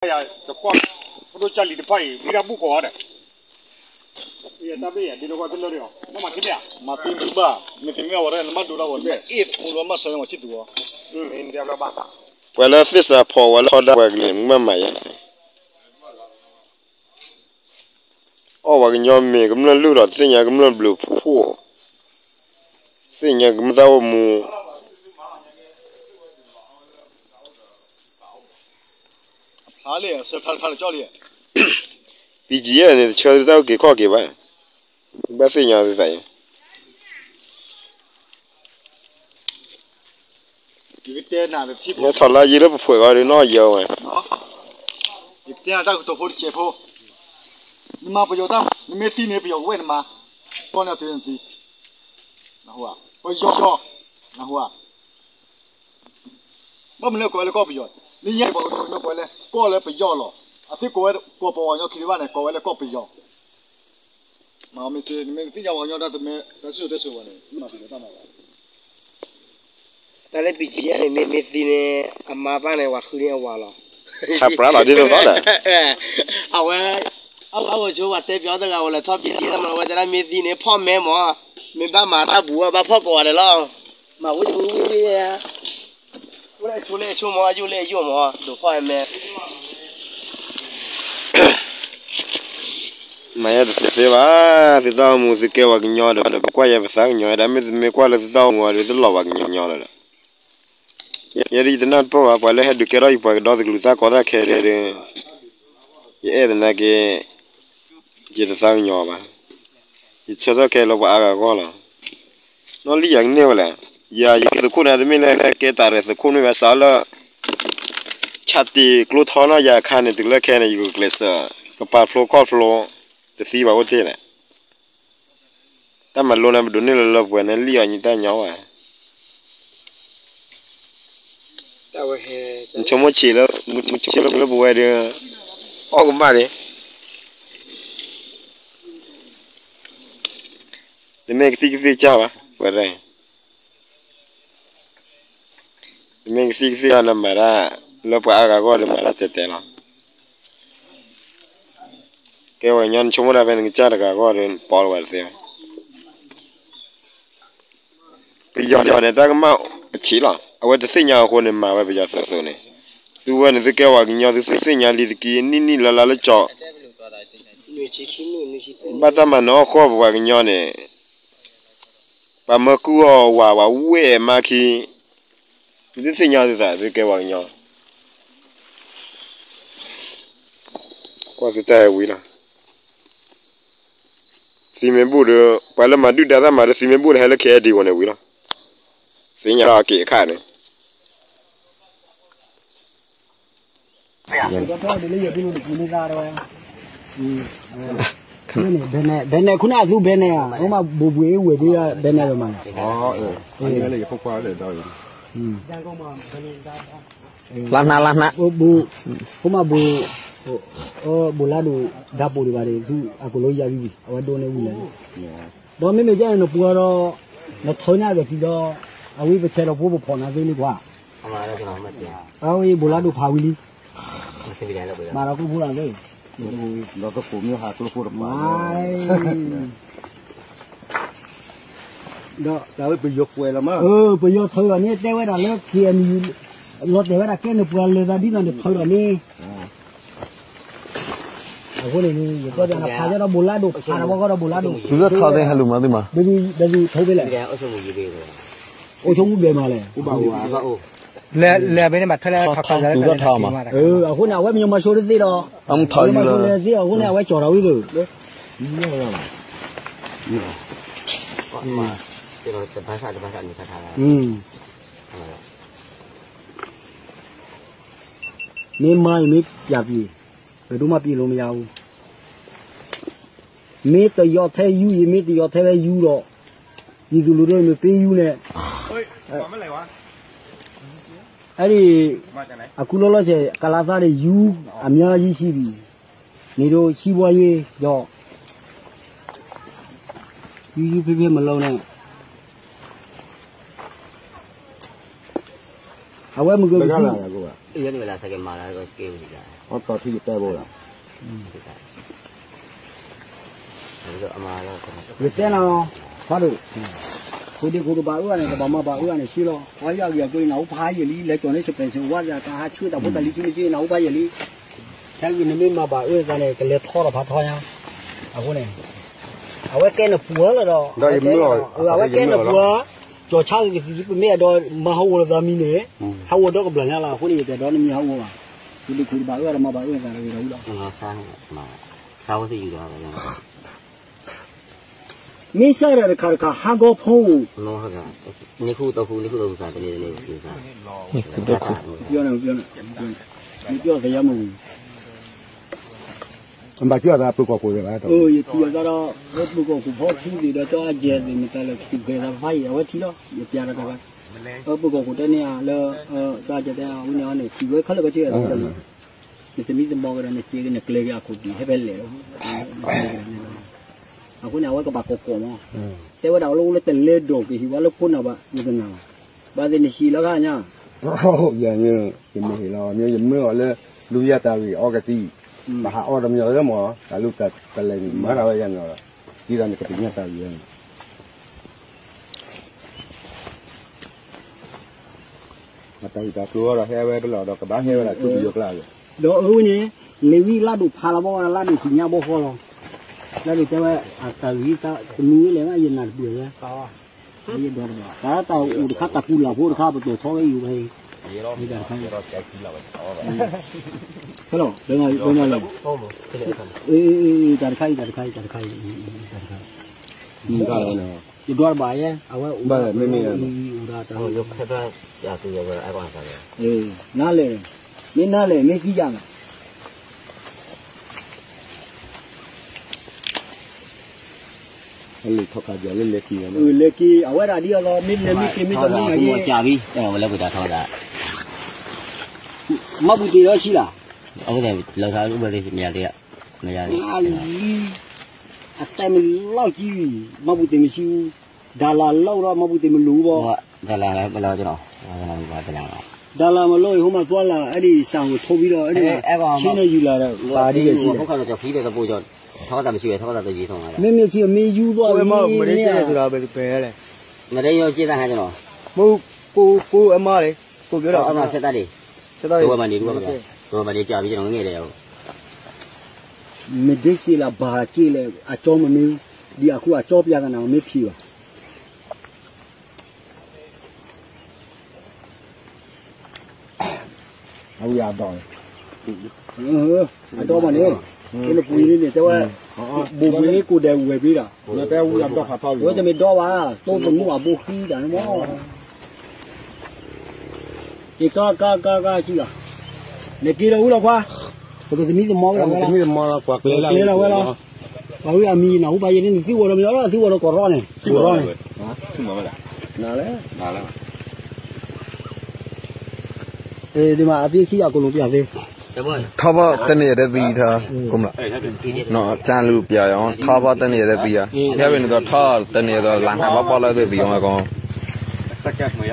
ယၤတကွၢ် ပဒိၣ်ကၢ်လံၤတဖၣ်အံၤ မ့ၢ်ဒၣ်ဘူၣ်ကီးအီၤဒီး ယတၢ်ဘ့ၣ်ယၤ ဒ်သိးကီၢ်သ့ၣ်လၢဒ်အီၤ မၤမၤက့ၤဒၣ် မၤသံမုာ်ဘၣ် မ့ၢ်တမ့ၢ်အဝဲဒၣ် နမၤဒိၣ်လၢအဝဲသ့ၣ် အ့ၣ်ဖိလၢမၤစၢၤမၤဆံၣ်တူၤအီၤ ပှၤလၢသ့ၣ်စးဖီၣ်ဝဲလၢထီဒါပှၤကလုာ် မ့ၢ်မၤယၤ အီၣ်ပှၤကညီမ့ၤ ကမျၢၢ်လုၢ်လီၤ တသ့ၣ်ညါကမျၢၢ်ဘျုးဖှိၣ် သ့ၣ်ညါကမျၢၢ်တၢ်အိၣ်မူ BGF န့ၣ် တဆၢတၢ်အိၣ်က့ၤခီၣ်က့ၤဘၣ်, ဘၣ်သ့ၣ်ညါသ့ၣ်သးအံၤ ယကတဲနၤတထံၣ်ဖိ ယထီၣ်လၢယံၤလၢပဖှဲးဂီၤဒီးနီၢ်ယဲဝဲ, ယကတဲနၤတၢ်ကတိၤဖိတစဲးဖိ, နမၤပယီၤတၢ် နမ့ၢ်သံန့ၣ် ပယီၤကဝဲၢ်နမါ, ကီၢ်န့ၣ်အတုၤနသံ, ပယီၤ, နဟူဧါ, ဘၣ်မနုၤကိးဝဲလၢကီၢ်ပယီၤ, လၢညါပှၤကတိၤကညီကိးဝဲလၢ ကီၢ်လၢပယီၤလီၤ, အသ့ၣ်ကိးဝဲ ကိးပှၤကညီခံဒံးဘၣ်န့ၣ် ကိးဝဲလၢကီၢ်ပယီၤ မ့ၢ်သ့ၣ်ညါပှၤကညီတၢ်တမ့ၢ်တၢ်စံၣ်စိၤတဲစိၤဘၣ်န့ၣ် မၤပယီၤတၢ်မၤဘၣ်, တၢ်လၢ BGF န့ၣ် မ့ၢ်မ့ၢ်သံန့ၣ် အမါဘၣ်န့ၣ် ဝၤဃုန့ၢ်အဝၤလီၤ, ခါပြးလီၤဒ်သိးသိးဒီး, အဝဲ, အဝဲဆိပှၤတဲပယီၤတဂၤ အဝဲလဲၤထီၣ်ဘံၤလံမး အဝဲတဲဒၣ်မ့ၢ်သံန့ၣ် ဖီၣ်မဲမး, မ့ၢ်ဘၣ်မၤတၢ်ဘူး ဘၣ်ဖီၣ်ကိးဂၤဒဲးလီၤ, မၤဝံၤဝံၤဝံၤ အိၣ်လၢအဆိလၢအဆိမး ယိၣ်လၢအယိၣ်မး ဒိးဖီၣ်အမဲ မၤယဲတသ့သ့ဘၣ်, သုတၢ်အိၣ်မူသုကဲပှၤကညီဒီး ပကွၢ်ယဲပသးကညီၤဒၣ် မ့ၢ်သုမ့ၢ်ကွၢ်လၢသုတၢ်အိၣ်မူအီၤဒီး သုလီၤပှၤကညီလီၤဒီး, ယဲဒၣ်ယတနၢ်တပၢၢ်ဘၣ် ပှၤလၢဟဲဒုးကဲထီၣ်ယပှၤကဒီသကလုးတၢ်ကီတၢ်ခဲဒီး, ယအဲၣ်သနာ်က့ ယတသးကညီၤဘၣ်, ယဆၢထၢၣ်ကဲလၢပှၤအါဂၤအဂီၢ်လီၤ, နီၢ်လံယၤကန့ၢ်ဝဲလဲၣ်, ယၤယကဲသုးခိၣ်န့ၣ် တမ့ၢ်လၢကဲတၢ်ရဲၣ်သုးခိၣ်န့ၣ်ဘၣ် စးလၢ ဆၣ်တံၢ်ကျိထီနီၢ်ယၤအခါန့ၣ် တုၤလၢခဲန့ၣ် ယကကျဲးစၢး ကပာ်ဖျိခီၣ်ဖျိ တသံဘၣ်အိၣ်တ့ၢ်လဲၣ်, တၢ်မၤလိန့ၣ် ပဒိးန့ၢ်လၢလၢပှဲၤန့ၣ် လံၣ်အီၤညီတၢ်ညီဘၣ် နဆိကမိၣ်ဆံးလၢ, နဆိကမိၣ်ဆံးလၢပဝဲဒီး, အီၣ်ကမၣ်န့ၣ်, တမ့ၢ်ကသံၣ်ကသ့ၣ်ကၢ်ဘၣ်, ပဝဲဒၣ်, တမ့ၢ်ကသံၣ်ကသ့ၣ်ကၢ်န့ၣ်မၤတၢ်, လၢပှၤအါဂၤအဂီၢ်ဒီးမၤတၢ်တဲတဲလီၤ, ကဲဝဲညီနဆိကမိၣ်ဒၣ်ဖဲနကစၢ်တဂၤအဂီၢ်ဒီး နပီလီၤဝဲတသ့ဘၣ် ပယီၤန့ၣ် တၢ်ကမၣ်အဆံးလီၤ. အဝဲတသ့ၣ်ညါအဃိန့ၣ် မၤဝဲပယီၤသုးသုးန့ၣ်, သုဝဲန့ၣ် သုကဲဝဲကညီ သုသ့ၣ်ညါလံတက့ၢ် နံၣ်နံၣ်လါလါလၢကၠီၤ, ဘၣ်တၢ်မၤနၢၤအီၣ်ဃီပပှၤကညီန့ၣ်, ပှၤမၢကုၢ်အီၤဝၤ ပှၤဝဲၢ်မါခံ, သုသ့ၣ်ညါသုသး သုကဲပှၤကညီ ကွၢ်သုတၢ်ဟဲဝံၤလီၤ. သံမ့ၢ်ဘူၣ်ဒီး ပှၤလၢမၤဒုၣ်ဒါတၢ်မၤဒီး သံမ့ၢ်ဘူၣ်ဒီး ဟဲလၢ KNDO န့ၣ်ဝံၤလီၤ. သ့ၣ်ညါလီၤက့ၤအခါန့ၣ် ဘဲန့ၣ် ဘဲန့ၣ် ခုနအသူဘဲန့ၣ်ဧါ, အိၣ်မးဘူးဘူးအ့ၣ်ဝဲၢ်ဒုး ဘဲန့ၣ်ဝဲမးလီၤ. လါနး လါနး အိၣ်မးဘူး, ဘိးလါဒိၣ် ဓာတ်ပုံ ဒံးဘၣ်ဒီး သုအကလိယါဝံၤဝံၤ အဝဲဒိၣ်န့ၢ်ဝံၤလီၤ. ဒီးမ့မ့ၢ်ကဲန့ၣ် နပှၤဒီး နထၢန့ၢ်အဂၤတံၤဒီး အဝဲပဆဲးလီၤဖိပဖီၣ်နၤသ့န့ၣ်ကွၢ်, အဝဲဘိးလါဒိၣ်ဖးဝံၤလံ, မၤဒီးကျိဖိလီၤသ့, ဒီးပယီၤထၢဒီးန့ၣ် တဲဝဲဒၣ်လၢ KNU လီၤတဲာ်ဝဲဒၣ်ကဲန့ၣ် ပှၤလဲၤသးဒ်သိးန့ၣ်ထၢဒီးန့ၣ်, အဃိန့ၣ် ယတဲဒီးနဖးယဲဒီးဘိးလါဒိၣ် ဖးဒီးဝဲဃီဒီးဘိးလါဒိၣ်, ဒ်သိးထၢသ့ဟဲလူၤမၤသ့မး, ဒ်သိးထၢဖဲလဲၣ်, အိၣ်ဆိးမူဘဲမးလဲၣ်, လဲၤဘဲန့ၣ်ဘၣ်ထွဲလဲၣ်, ဒ်သိးထၢမး, အဃိန့ၣ် အဝဲမ့ၢ်မၤဆိတသ့ဒီး, မ့ၢ်မၤဆိလဲၤသ့အဃိန့ၣ် အဝဲကၠီၤဒီးဝံၤသ့, မ့ၢ်မၤအံၤ မ့ၢ်ပျံၤ, ဘယ်သူမှ ပျံၤလို့မရဘူး, မ့ၢ်တယီၤထဲယူၤ ယမ့ၢ်တယီၤထဲဝဲယူၤဒီး, ပြည်သူလူထုမ့ၢ်ပ့ယူၤန့ၣ်, အဲဒီ, အခုလောလောဆယ် ကလသ တွေ ယူၤ အများကြီးရှိပြီ, နေတို့ စီးပွားရေးကြောင့် ယူၤယူၤဖဲဖဲမလုပ်နဲ့, အဝဲမ့ၢ်က အီၣ်တီထံယတဲဘိလီၤ, ယတဲနၤလီၤ, ဖးဒိၣ်, ခိၣ်ဒ့ခိၣ်တဘၣ်အၢန့ၣ် ကဘၣ်မၤဘၣ်အၢန့ၣ်ဆှၢလီၤ, ပှၤယွၤအဂ့ၢ်အကျိၤအံၤ နၢ်ဟူဖးယံာ်လံ လဲၤကၠီၤန့ၢ် special ဝါသး ကဟးဆှၢတၢ်ဖိတၢ်လံၤဆူန့ၣ်ဆ့ နၢ်ဟူဖးယံာ်လံ, ခဲဂ့ၤနမ့ၢ်မၤဘၣ်အၢသးန့ၣ် ကလဲၤထီထီၣ်ဖးထီညါ, အဃိန့ၣ်, အဝဲကဲနပှၤလီၤဒီး, အဝဲကဲနပှၤ, ကၠီၤဆါဂ့ၤကသံၣ် ပမ့ၢ်အဲၣ်ဒိးမၤဟးဂီၤလိာ်သးမံၤန့ၣ်, ဟးဂီၤဒီကဘျၣ်ညါလီၤ, အဃိန့ၣ် ယတအဲၣ်ဒိးနမံၤဟးဂီၤဘၣ်, ခိၣ်ဒ့ခိၣ်တဘၣ်အၢဒီးမၤဘၣ်အၢသးတဂ့ၤဒီးဝံၤလီၤ မ့ၢ်စၢ်ဒီးတခါတခါ ဟးဂီၤဖိ, နံၣ်ဃုသီဃု နံၣ်ဃုသီဃုသးတန့ၣ်တန့ၣ်, နပျီၢ်သယါမုၢ်, ဘၣ်ကၠီသးပၢၤကီၢ်ခိၣ်, ယထံၣ်အသးဒီး ပၢၤကီၢ်ခိၣ်ဖီထူသ့ၣ်ဒီး ကၠီအကဲသ့ၣ် မတၤလဲၣ် သူၣ်ဖှဲးသးဖးယံာ် အဝဲထံၣ်လီၤ ယပျဲတၢ်တဂၤ, ပၢၤကီၢ်ခိၣ်တဲန့ၣ်လၢ, ကၠီအကဲသ့ၣ်ဝဲန့ၣ်အီၤန့ၣ် ထံၣ်ဝဲခဲလၢာ်ခဲဆ့ နသမံသမိးကဒီး နစ့က့ၤနကျဲၤက့ၤအခိၣ်တံၢ် ဟဲဖဲလဲၣ်လီၤ, အဃိန့ၣ် အဝဲကဘၣ်ကိးကိးမး, တဲဝဲဒၣ်အီၤလၢအိၣ်လၢတလဲၤဒိးက့ၤဟံၣ်ဝဲလၢဖိနၢ်ဘၣ် ယတနာ်ဘၣ်, ဘၣ်သ့ၣ်နဟံၣ်လီၤခါညါ, ယမ့ၢ်ဟ့ၣ်လီၤ ယမၢအီၤလၢ လူၤယၤတၢ်ဂ့ၢ်အီကသံၣ်, ဘၣ်ဟးအီတမံၤလၢမး, တၢ်လူၤတၢ်ကလဲၤန့ၣ် မၤတၢ်ဝဲယၤန့ၣ်လီၤ, ဒ်သိးနကသ့ၣ်ညါတၢ်ဂ့ၢ်န့ၣ် အတၢ်ဂ့ၢ်တၢ်ကျိၤဒီး ဟဲဝဲပလီၢ်ဒီး ကဘၣ်ဟဲဝဲဒၣ်ဆူပယီၤကျါ, ဒီးအဝဲန့ၣ် လ့ၤဝံလၢဒိၣ်ဖးလီၤဘီ လၢဒိၣ်သ့ၣ်ညါဘီဃီလီၤ, လၢဒိၣ်တဲဝဲ အတၢ်ဂ့ၢ်တမံၤဝဲလဲၣ် ယနာ်တပှဲၤဝဲ, ယဒိးတဘၣ် တၢ်တၢ်အိၣ်တခါတၢ်ပူၤလၢ်ဖိတခါ ပတီၢ်ထီဝဲအံၤဝဲ, တၢ်တခါအံၤ, တၢ်တခါအံၤ, တၢ်တခါအံၤ, တၢ်တခါအံၤ, ယဒိးတဘၣ်ယဲ အဝဲအိၣ်ဒၣ်တၢ် နလဲၣ်, မ့ၢ်နလဲၣ်, မ့ၢ်သံယၤလီၤ, လဲၤက့ၤ အဝဲဒၣ်ဒ်အလီၤ မ့ၢ်လဲၤမ့ၢ်က့ၤမ့ၢ်တမ့ၢ်ဂ့ၤ, မၤဘူၣ်တ့ၢ်လီၤဆံလီၤ, အဝဲလၢ မၤလံ, အတဲမ့ၢ်လီၤကံ, မၤဘူၣ်တ့ၢ်မ့ၢ်ဆံ, ဒၣ်လၢ်လီၤဒီး မၤဘူၣ်တ့ၢ်မ့ၢ်လူၤဘီ, ဒၣ်လၢ်မ့ၢ်လီၤကံနီၤ, ဒၣ်လၢ်မ့ၢ်လီၤ ဟိမၤသွါလၢ် အဲၣ်ဒိးစၢ်အိၣ်ထိးဘံဒီး အဲၣ်ဒိးဆ့န့ၢ်ယုၢ်လၢ်ဒီး ပာ်ဒ်လဲၣ်ဆံလီၤ, မ့မ့ၢ်ဆံမ့ၢ်ယူၤသွါမ့ၢ်, မ့ၢ်, မ့ၢ်, မ့ၢ်ဒ့စ့လၢ်ဘၣ်က့လဲၣ် အကၠီမ့ၢ်မ့ၢ်, ဒ်အဃိအကၠီပျးကနၣ်မ့ၢ်ဖံးဘၣ် အဝဲအဒီး, အဒီမးန့ၣ်, နပှ့ၤန့ၣ် တဲဝဲ, ဘိၣ်ဘှံးန့ၣ်ကိၣ်ဒဲးဝဲၢ်ဘံဒီး, အဝဲတမ့ၢ်ဒီဘၣ်, တိတမူအဘိဃံတၢ်န့ၣ်မး, ကကကကကကံလီၤ, နက့ၤဒီးဝံၤလီၤခွါ, ပကသမံသမိးဝဲဒၣ်ဝဲလီၤ, ပှၤကျဲလီၤဝဲလီၤ, ပှၤဝံအမံၤနၢ်ဟူပှၤယဲန့ၣ် နသံဝဲဒီးမ့ၢ်အီၤ သံဝဲဒီးကီၢ်ရီန့ၣ်, ကီၢ်ရီန့ၣ် ဒ်မး အသ့ဆံအကလိၣ်ပျၢ်သ့, ထီဘိတန့ၢ်ယတဲသံထီ, ကၢ်လူပျၢ်ယီၤ ထီဘိတန့ၢ်ယတဲသံယၤ, ဟဲဝဲန့ၣ်ဒီးထီတန့ၢ်ဒီးလၢ်နးဘၣ်ဘၣ်လၢသ့ၣ်သံအီၤကီး,